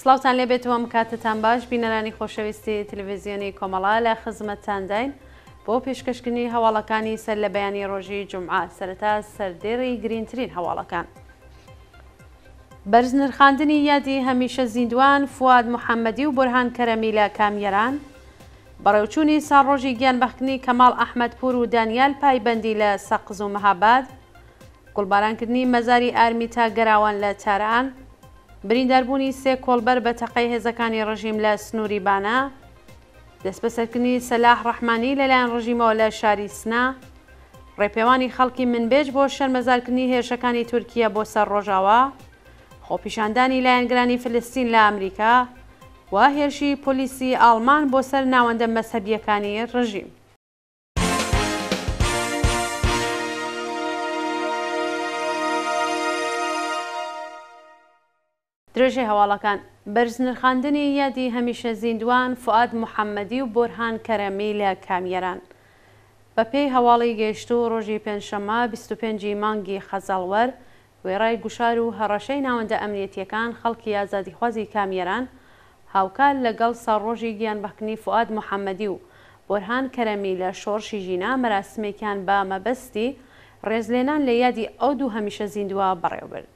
سڵاوتان لێبێت و ئەم کاتەتان باش بینەرانی خۆشەویستی تلویزیۆنی کۆمەڵە لە خزمەتتانداین بۆ پێشکەشکردنی هەواڵەکانی سەر لە بەیانی ڕۆژی جومعە سەرەتا سەردێڕی گرینترین هەواڵەکان. بەرز نرخاندنی یادی هەمیشە زیندوان فواد محەممەدی و بورهان کەرەمی لە کامیەران، بەڕێوچوونی ساڵڕۆژی گیانبەختکردنی کەماڵ ئەحمەدپوور و دانیال پایبەندی لە سەقز و مەهاباد، گوڵبارانکردنی مەزاری ئارمیتا گەراوان لە تاران، برینداربوونی سێ کۆڵبەر بە تەقەی هێزەکانی ڕژیم لە سنووری بانە، دەستبەسەرکردنی سەلاح ڕەحمانی لەلایەن ڕژیمەوە لە شاری سنە، ڕێپێوانی خەڵکی منبێج بۆ شەرمەزارکردنی هێرشەکانی تورکیە بۆ سەر ڕۆژاوا، خۆپیشاندانی لایەنگرانی فلستین لە ئەمریکا و هێرشی پۆلیسی ئاڵمان بۆ سەر ناوەندە مەزهەبییەکانی ڕژیم. درێژەی هەواڵەکان، بەرزنرخاندنی یادی هەمیشە زیندووان فوئاد محەمەدی و بۆرهان کەرەمی لە کامیەران. بەپێی هەواڵی گەیشتوو ڕۆژی پێنجشەممە 25 ی مانگی خەزەڵوەر وێڕای گوشار و هەڕەشەی ناوەندە ئەمنیەتییەکان خەڵکی ئازادیخوازی کامیەران هاوکات لە گەڵ ساڵڕۆژی گیانبەختکردنی فوئاد محەمەدی و بۆرهان کەرەمی لە شۆڕشی ژینا مەراسمێکیان بە مەبەستی ڕێزلێنان لە یادی ئەو دوو هەمیشە زیندووە بەڕێوەبرد.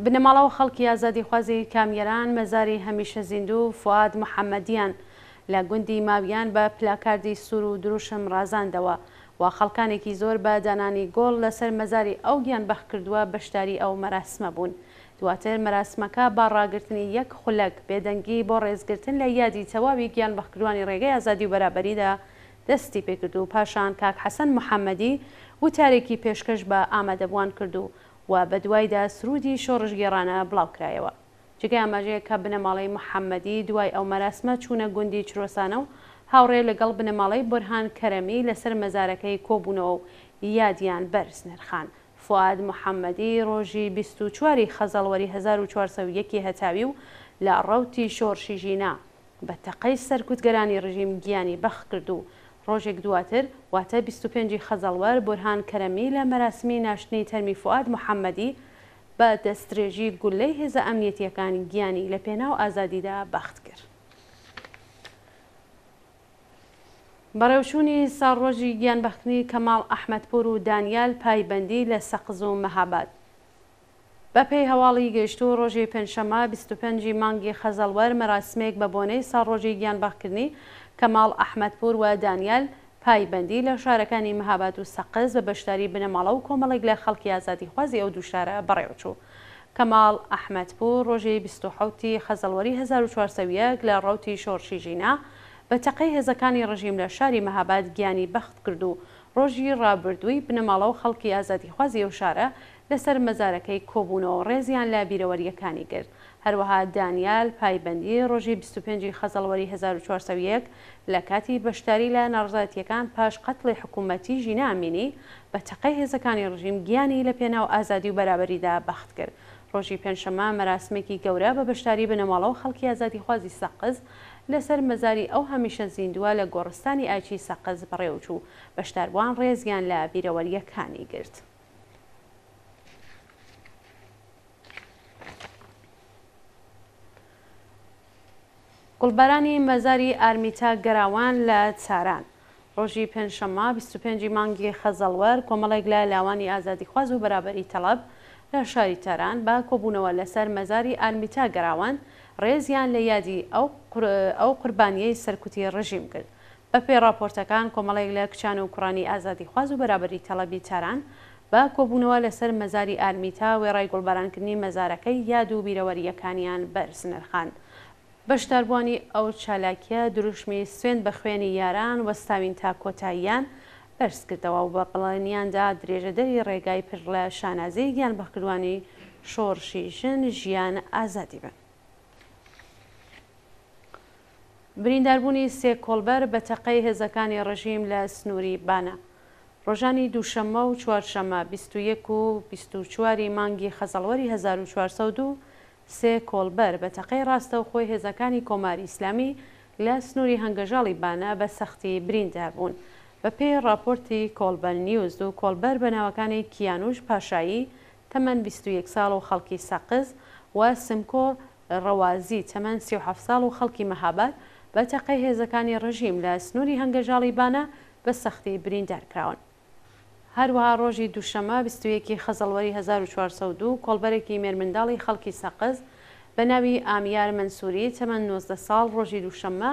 بنەماڵە و خەڵکی ئازادیخوازی کامیەران مەزاری هەمیشە زیندوو فوئاد محەمەدیان لە گوندی ماویان بە پلاکاردی سوور و دروشم ڕازاندەوە و خەڵکانێکی زۆر بە دانانی گۆڵ لەسەر مەزاری ئەو گیانبەختکردووە بەشداری ئەو مەراسمە بوون. دواتر مەراسمەکە بە ڕاگرتنی یەک خولەک بێدەنگی بۆ ڕێزگرتن لە یادی تەواوی گیانبەختکردووانی ڕێگەی ئازادی و بەرابەریدا دەستی پێکرد و پاشان کاک حەسەن محەمەدی وتارێکی پێشکەش بە ئامادەبووان کرد و و بەدوایدا سروودی شۆڕشگێڕانە بڵاوکرایەوە. جێگای ئاماژەیە کە بنەماڵەی محەممەدی دوای ئەو مەراسمە چوونە گوندی چرۆسانە و هاوڕێ لەگەڵ بنەماڵەی بورهان کەرەمی لەسەر مەزارەکەی کۆبوونەوە و یادیان بەرز نرخاند. فوئاد محەممەدی ڕۆژی 24 ی خەزەڵوەری 1401 ی هەتاوی و لە ڕەوتی شۆڕشی ژینا بە تەقەی سەرکوتگەرانی ڕژیم گیانی بەخت کرد و ڕۆژێک دواتر واتە 25 ی خەزەڵوەر بورهان کەرەمی لە مەراسمی ناشتنی تەرمی فوئاد محەممەدی بە دەستدرێژی گوللەی هێزە ئەمنیەتییەکان گیانی لە پێناو ئازادیدا بەخت کرد. بەڕێوچوونی ساڵڕۆژی گیانبەختکردنی کەماڵ ئەحمەدپوور و دانیال پایبەندی لە سەقز و مەهاباد. بەپێی هەواڵی گەیشتوو ڕۆژی پێنجشەممە 25 ی مانگی خەزەڵوەر مەراسمێک بە بۆنەی ساڵڕۆژی گیانبەختکردنی کەماڵ ئەحمەدپوور و دانیال پایبەندی لە شارەکانی مهاباد و سەقز بە بەشداری بنەماڵە و کۆمەڵێک لە خەڵکی ئازادیخوازی ئەو دوو شارە بەڕێوەچوو. کەماڵ ئەحمەدپوور ڕۆژی 27 ی خەزەڵوەری 1401 لە ڕەوتی شۆڕشی ژینا بە تەقەی هێزەکانی ڕژیم لە شاری مهاباد گیانی بەخت کرد و ڕۆژی ڕابردووی بنەماڵە و خەڵکی ئازادیخوازی ئەو شارە لەسەر مەزارەکەی کۆبوونەوە و ڕێزیان لە بیرەوەرییەکانی گرت. هەروەها دانیال پایبەندی ڕۆژی 25 ی خەزەڵوەری 1401 لە کاتی بەشداری لە ناڕەزایەتییەکان پاش قەتڵی حکوومەتی ژینا ئەمینی بە تەقەی هێزەکانی ڕژیم گیانی لە پێناو ئازادی و بەرابەریدا بەخت کرد. ڕۆژی پێنجشەممە مەراسمێکی گەورە بە بەشداری بنەماڵە و خەڵکی ئازادیخوازی سەقز لەسەر مەزاری ئەو هەمیشە زیندووە لە گۆڕستانی ئایچی سەقز بەڕێوەچوو، بەشداربووان ڕێزیان لە بیرەوەرییەکانی گرت. گوڵبارانی مەزاری ئارمیتا گەراوان لە تاران. ڕۆژی پێنجشەممە 25 ی مانگی خەزەڵوەر کۆمەڵێک لە لاوانی ئازادیخواز و بەرابەری تەڵەب لە شاری تاران بە کۆبوونەوە لەسەر مەزاری ئارمیتا گەراوان ڕێزیان لە یادی ئەو قوربانیەی سەرکوتی ڕژیم گرت. بەپێی ڕاپۆرتەکان کۆمەڵێک لە کچان و کوڕانی ئازادیخواز و بەرابەری تەڵەبی تاران بە کۆبوونەوە لەسەر مەزاری ئارمیتا وێڕای گوڵبارانکردنی مەزارەکەی یاد و بیرەوەرییەکانیان بەرز نرخاند. بەشداربووانی ئەو چالاکییە دروشمی سوێند بە خوێنی یاران وەستاوین تا کۆتاییان بەرز کردەوە و بە بەڵێنیان دا درێژەدەری ڕێگای پر لە شانازیی گیانبەختکردووانی شۆڕشی ژن، ژیان، ئازادی بن. برینداربوونی سێ کۆڵبەر بە تەقەی هێزەکانی ڕژیم لە سنووری بانە. ڕۆژانی دووشەممە و چوارشەممە 21 و 24 ی مانگی خەزەڵوەری 1402 سێ کۆڵبەر بە تەقەی ڕاستەوخۆی هێزەکانی کۆماری ئیسلامی لە سنووری هەنگەژاڵی بانە بە سەختی بریندار بوون. بە پێی ڕاپۆرتی کۆڵبەر نیوز دوو کۆڵبەر بە ناوەکانی کیانوش پاشایی تەمەن 21 ساڵ و خەڵکی سەقز و سمکۆ. ڕەوازی تەمەن 37 ساڵ و خەڵکی مەهاباد بە تەقەی هێزەکانی ڕژیم لە سنووری هەنگەژاڵی بانە بە سەختی بریندار کراون. هەروەها ڕۆژی دووشەممە 21 ی خەزەڵوەری 1402 کۆڵبەرێکی مێرمنداڵی خەڵکی سەقز بە ناوی ئامیار مەنسووری تەمەن 19 ساڵ ڕۆژی دووشەممە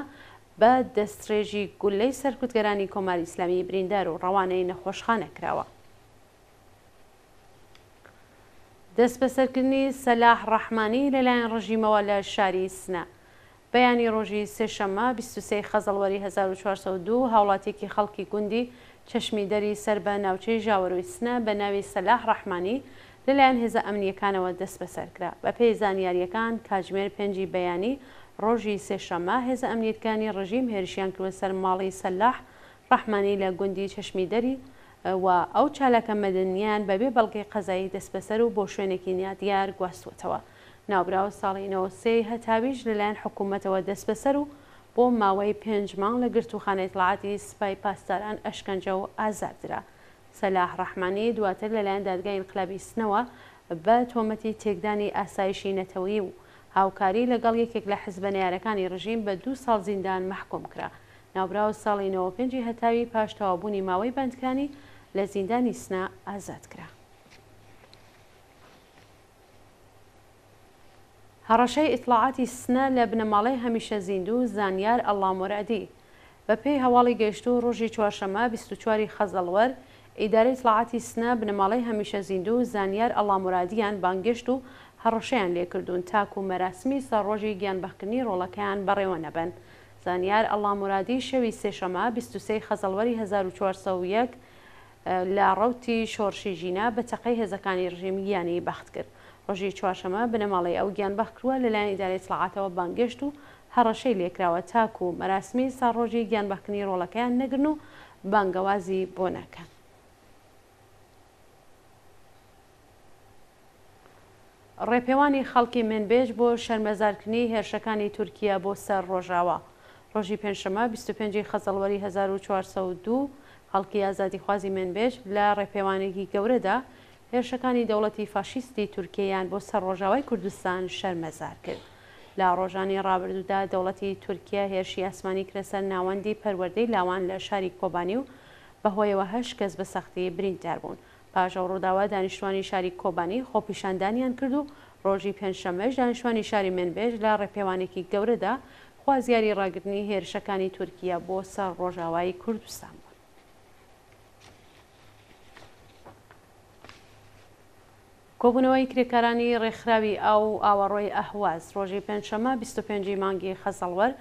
بە دەستڕێژی گوللەی سەرکوتگەرانی کۆماری ئیسلامی بریندار و ڕەوانەی نەخۆشخانە کراوە. دەستبەسەرکردنی سەلاح ڕەحمانی لەلایەن ڕژیمەوە لە شاری سنە. بەیانی ڕۆژی سێشەممە 23 ی خەزەڵوەری 1402 هاوڵاتیەکی خەڵکی گوندی چەشمیدەری سەر بە ناوچەی ژاوەرۆی سنە بە ناوی سەلاح ڕەحمانی لەلایەن هێزە ئەمنییەکانەوە دەستبەسەر کرا. بەپێی زانیارییەکان کاتژمێر پێنجی بەیانی ڕۆژی سێشەممە هێزە ئەمنییەتکانی ڕژیم هێرشیان کردوە سەر ماڵی سەلاح ڕەحمانی لە گوندی چەشمیدەری و ئەو چالاکە مەدەنییەیان بەبێ بەڵگەی قەزایی دەستبەسەر و بۆ شوێنێکی نادیار گواستووەتەوە. ناوبراو ساڵی 93 ی هەتاویش لەلایەن حکوومەتەوە دەستبەسەر و بۆ ماوەی پێنج مانگ لە گرتووخانەی ئیتڵاعاتی سپای پاسداران ئەشکەنجە و ئازار درا. سەلاح ڕەحمانی دواتر لەلایەن دادگای ئینقلابی سنەوە بە تۆمەتی تێکدانی ئاسایشی نەتەوەیی و هاوکاری لەگەڵ یەکێک لە حزبە نەیارەکانی ڕژیم بە دوو ساڵ زیندان مەحکووم کرا. ناوبراو ساڵی 95 ی هەتاوی پاش تەواوبوونی ماوەی بەندکرانی لە زیندانی سنە ئازاد کرا. هەڕەشەی ئیتڵاعاتی سنە لە بنەماڵەی هەمیشە زیندوو زانیار ئەڵڵامۆرادی بە پێی هەواڵی گەیشتوو ڕۆژی چوارشەممە 24 ی خەزەڵوەر ئیدارەی ئیتڵاعاتی سنە بنەماڵەی هەمیشە زیندوو زانیار ئەڵڵامورادیان بانگێشت و هەڕەشەیان لێکردوون تاکوو مەراسمی ساڵڕۆژی گیانبەختکردنی ڕۆڵەکەیان بەڕێوە نەبەن. زانیار ئەڵڵامورادی شەوی سێشەمە 23 ی خەزەڵوەری 1401 لە ڕەوتی شۆڕشی ژینا بە تەقەی هێزەکانی ڕژیم گیانی بەخت کرد. ڕۆژی چوارشەمە بنەماڵەی ئەو گیانبەختکرووە لەلایەن ئیدارەی ئیتڵاعاتەوە بانگێشت و هەڕەشەی لێکراوە تاکوو مەراسمی ساڵڕۆژی گیانبەختکردنی ڕۆڵەکەیان نەگرن و بانگەوازی بۆ نەکەن. ڕێپێوانی خەڵکی منبج بۆ شەرمەزارکردنی هێرشەکانی تورکیە بۆ سەر ڕۆژاوا. ڕۆژی پێنجشەممە 25 ی خەزەڵوەری 1402 خەڵکی ئازادیخوازی منبج لە ڕێپێوانێکی گەورەدا هێرشەکانی دەوڵەتی فاشیستی تورکیەیان بۆ سەر ڕۆژاوای کوردستان شەرمەزار کرد. لە ڕۆژانی ڕابردوودا دەوڵەتی تورکیە هێرشی ئاسمانی کرە سەر ناوەندی پەروەردەی لاوان لە شاری کۆبانی و بەهۆیەوە هەشت کەس بە سەختی بریندار بوون. پاش ئەو ڕووداوە دانیشتوانی شاری کۆبانی خۆپیشاندانیان کرد و ڕۆژی پێنجشەممەش دانیشتوانی شاری منبج لە ڕێپێوانێکی گەورەدا خوازیاری ڕاگرتنی هێرشەکانی تورکیە بۆ سەر ڕۆژاوای کوردستان بوون. کۆبوونەوەی کرێکارانی ڕێکخراوی ئاو و ئاوەڕۆی ئەهواز ڕۆژی پێنجشەممە 25 ی مانگی خەزەڵوەر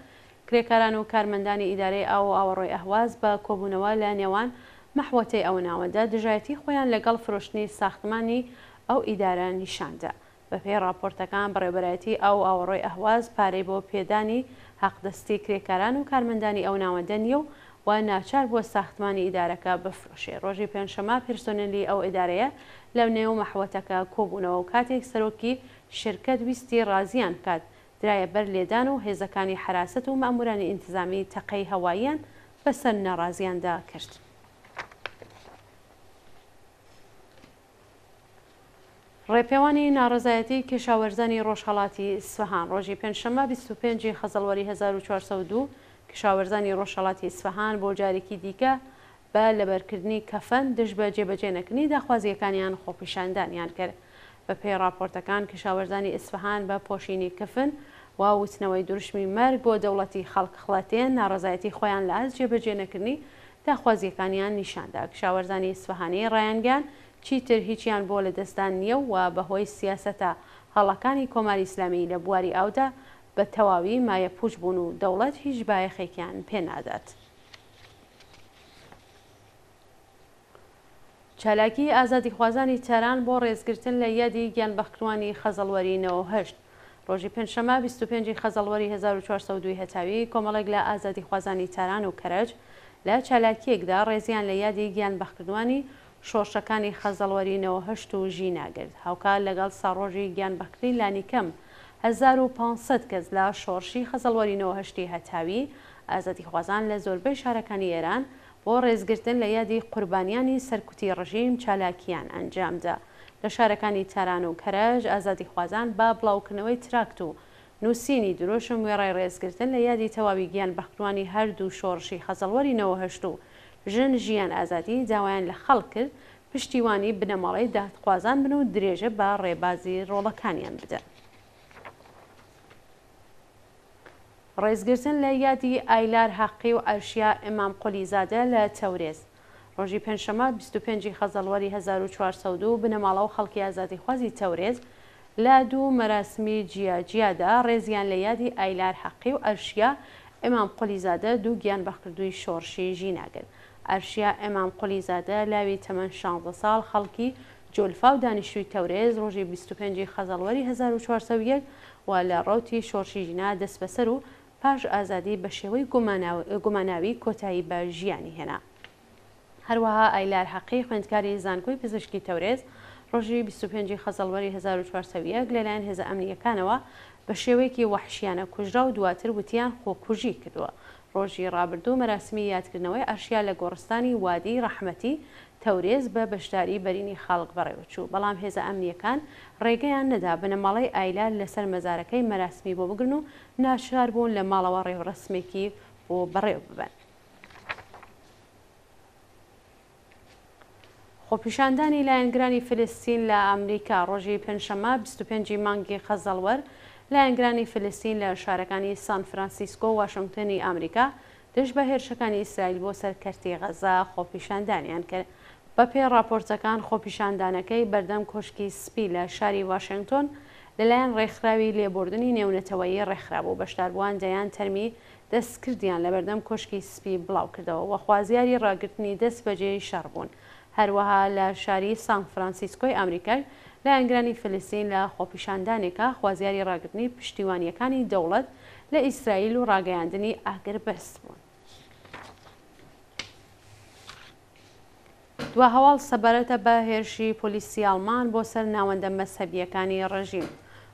کرێکاران و کارمەندانی ئیدارەی ئاو و ئاوەڕۆی ئەهواز بە کۆبوونەوە لە نێوان مەحوەتەی ئەو ناوەندە دژایەتی خۆیان لەگەڵ فرۆشتنی ساختمانی ئەو ئیدارە نیشان دا. بەپێی ڕاپۆرتەکان بەڕێوەبەرایەتی ئاو و ئاوەڕۆی ئەهواز پارەی بۆ پێدانی حەقدەستی کرێکاران و کارمەندانی ئەو ناوەندە نییە و و ناچار بووە ساختمانی ئیدارەکە بفرۆشێ. ڕۆژی پێنجشەممە پرسۆنێلی ئەو ئیدارەیە لە نێو مەحوەتەکە کۆبوونەوە و کاتێک سەرۆکی شرکەت ویستی ڕازییان بکات درایە بەر لێدان و هێزەکانی حەراسەت و مەئموورانی ئینتزامی تەقەی هەواییان بەسەر ناڕازییاندا کرد. ڕێپێوانی ناڕەزایەتی کشاوەرزانی ڕۆژهەڵاتی ئیسفەهان ڕۆژی پێنجشەممە 25 ی خەزەڵوەری 1402 کشاوەرزانی ڕۆژهەڵاتی ئیسفەهان بۆ جارێکی دیکە بە لەبەرکردنی کەفەن دژ بە جێبەجێ نەکردنی داخوازییەکانیان خۆپیشاندانیان کرد. بە پێی ڕاپۆرتەکان کشاوەرزانی ئیسفەهان بە پۆشینی کفن و وتنەوەی دروشمی مەرگ بۆ دەوڵەتی خەڵک خڵەتێن ناڕەزایەتی خۆیان لە ئاست جێبەجێ نەکردنی داخوازییەکانیان نیشان دا. کشاوەرزانی ئیسفەهانی ڕایانگەیاند چیتر هیچیان بۆ لەدەستدان نییە و بەهۆی سیاسەتە هەڵەکانی کۆماری ئیسلامی لە بواری ئاودا بە تەواوی مایەپووچ بوون و دەوڵەت هیچ بایەخێکیان پێ نادات. چالاکیی ئازادیخوازانی تاران بۆ ڕێزگرتن لە یادی گیانبەختکردوانی خەزەڵوەری 98 ڕۆژی پێنجشەممە 25 ی خەزەڵوەری 1402 هەتاوی کۆمەڵێک لە ئازادیخوازانی تاران و کەرەج لە چالاکییەکدا ڕێزیان لە یادی گیانبەختکردوانی شۆڕشەکانی خەزەڵوەری 98 و ژینا گرت. هاوکات لەگەڵ ساڵڕۆژی گیانبەختکردنی لانیکەم 1500 کەس لە شۆڕشی خەزەڵوەری 98 ی هەتاوی، ئازادیخوازان لە زۆربەی شارەکانی ئێران بۆ ڕێزگرتن لە یادی قوربانیانی سەرکوتی ڕژیم چالاکییان ئەنجامدا. لە شارەکانی تاران و کەرەج ئازادیخوازان بە بڵاوکردنەوەی تراکت و. نووسینی دروشم وێڕای ڕێزگرتن لە یادی تەواوی گیانبەختکردوانی هەردوو شۆڕشی خەزەڵوەری 98 و ژن ژیان ئازادی داوایان لە خەڵک کرد پشتیوانی بنەماڵەی دادخوازان بن و درێژە بە ڕێبازی ڕۆڵەکانیان بدەن. ڕێزگرتن لە یادی ئایلار هەقی و ئەرشیا ئیمام قولیزادە لە تەورێز. ڕۆژی پێنجشەممە 25 ی خەزەڵوەری 1402 بنەماڵە و خەڵکی ئازادیخوازی تەورێز لە دوو مەراسمی جیا جیادا ڕێزیان لە یادی ئایلار حەقی و ئەرشیا ئیمام قولیزادە دوو گیانبەختکردووی شۆڕشی ژینا گرت. ئەرشیا ئیمام قولیزادە لاوی تەمەن 16 ساڵ خەڵکی جۆلفا و دانیشتووی تەورێز ڕۆژی 25 ی خەزەڵوەری 1401 و لە ڕەوتی شۆڕشی ژینا دەستبەسەر و پاش ئازادی بە شێوەی گوماناوی کۆتایی بە ژیانی هێنا. هەروەها ئایلار حەقی خوێندکاری زانکۆی پزیشکی تەورێز ڕۆژی 25 ی خەزەڵوەری 1401 لەلایەن هێزە ئەمنییەکانەوە بە شێوەیەکی وەحشیانە کوژرا و دواتر وتیان خۆکوژی کردووە. ڕۆژی ڕابردوو مەراسمی یادکردنەوەی ئەرشیا لە گۆڕستانی وادی ڕەحمەتی تەورێز بە بەشداری بەرینی خەڵک بەڕێوەچوو، بەڵام هێزە ئەمنییەکان ڕێگەیان نەدا بنەماڵەی ئایلار لەسەر مەزارەکەی مەراسمی بۆ بگرن و ناچار بوون لە ماڵەوە ڕێوڕەسمێکی بۆ بەڕێوە ببەن. خۆپیشاندانی لایەنگرانی فلستین لە ئەمریکا ڕۆژی پێنجشەممە 25 ی مانگی خەزەڵوەر لایەنگرانی فلستین لە شارەکانی سان فرانسیسکۆ و واشنگتنی ئەمریکا دژ بە هێرشەکانی ئیسرائیل بۆ سەر کەرتی غەزە خۆپیشاندانیان کرد. بەپێی ڕاپۆرتەکان خۆپیشاندانەکەی بەردەم کۆشکی سپی لە شاری واشێنگتۆن لەلایەن ڕێکخراوی لێبوردنی نێونەتەوەیی ڕێکخرابوو، بەشداربووان دەیان تەرمی دەستکردیان لەبەردەم کۆشکی سپی بڵاوکردەوە و خوازیاری ڕاگرتنی دەستبەجێی شەڕ بوون. هەروەها لە شاری سان فرانسیسکۆی ئامریکاش لایەنگرانی فلستین لە خۆپیشاندانێکا خوازیاری ڕاگرتنی پشتیوانییەکانی دەوڵەت لە ئیسرائیل و ڕاگەیاندنی ئاگربەست بوون. دوا هەواڵ سەبارەتە بە هێرشی پۆلیسی ئاڵمان بۆ سەر ناوەندە مەزهەبییەکانی ڕژیم.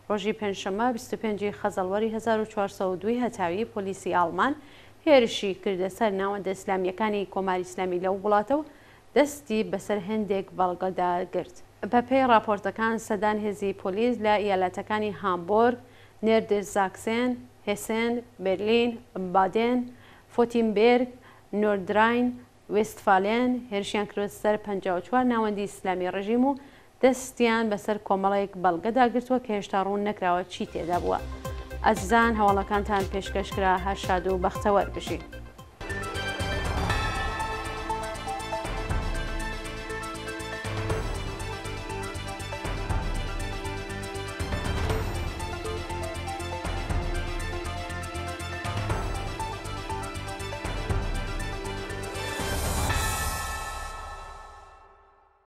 ڕۆژی پێنجشەممە 25 ی خەزەڵوەری 1402 ی هەتاوی پۆلیسی ئاڵمان هێرشی کردە سەر ناوەندە ئیسلامییەکانی کۆماری ئیسلامی لەو وڵاتە و دەستی بەسەر هێندێک بەڵگەدا گرت. بەپێی ڕاپۆرتەکان سەدان هێزی پۆلیس لە ئیالەتەکانی هامبۆرگ، نێردرزاکسێن، هێسێن، بێرلین، بادێن، فۆتینبێرگ، نۆردراین، وێستفالێن هێرشیان کردووەتە سەر 54 ناوەندی ئیسلامی ڕژیم و دەستیان بەسەر کۆمەڵێک بەڵگەدا گرتووە کە هێشتا ڕوون نەکراوە چی تێدا بووە. ئازیزان هەواڵەکانتان پێشکەش کرا هەر شاد و بەختەوەر بژین.